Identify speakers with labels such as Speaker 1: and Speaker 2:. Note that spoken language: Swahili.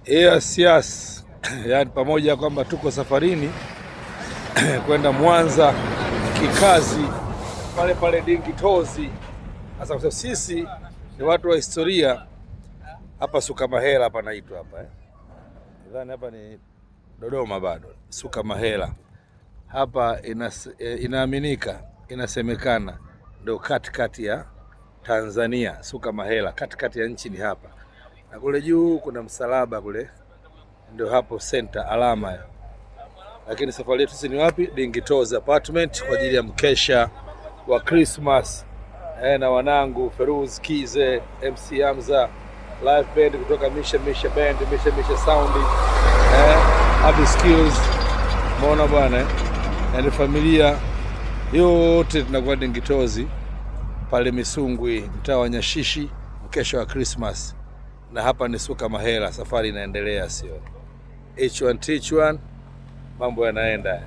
Speaker 1: Yes. Yaani pamoja kwamba tuko safarini kwenda Mwanza kikazi pale pale Dingi Tozi. Sasa kwa sababu sisi ni watu wa historia hapa Sukamahela hapa naitwa hapa eh. Nadhani hapa ni Dodoma bado. Sukamahela hapa inaaminika, inasemekana ndio katikati ya Tanzania. Sukamahela katikati ya nchi ni hapa, na kule juu kuna msalaba kule, ndio hapo center alama ya. Lakini safari yetu sisi ni wapi? Dingi Tozi Apartment kwa ajili ya mkesha wa Christmas na wanangu Feruz Kize, MC Hamza, live band kutoka Misha Misha Band, Misha Misha Sound, Abi Skills. Umeona bwana eh? Yaani familia yote tunakuwa Dingi Tozi pale Misungwi, mtaa wa Nyashishi, mkesha wa Christmas. Na hapa ni Suka Mahela, safari inaendelea, sio? H1 T1, mambo yanaenda.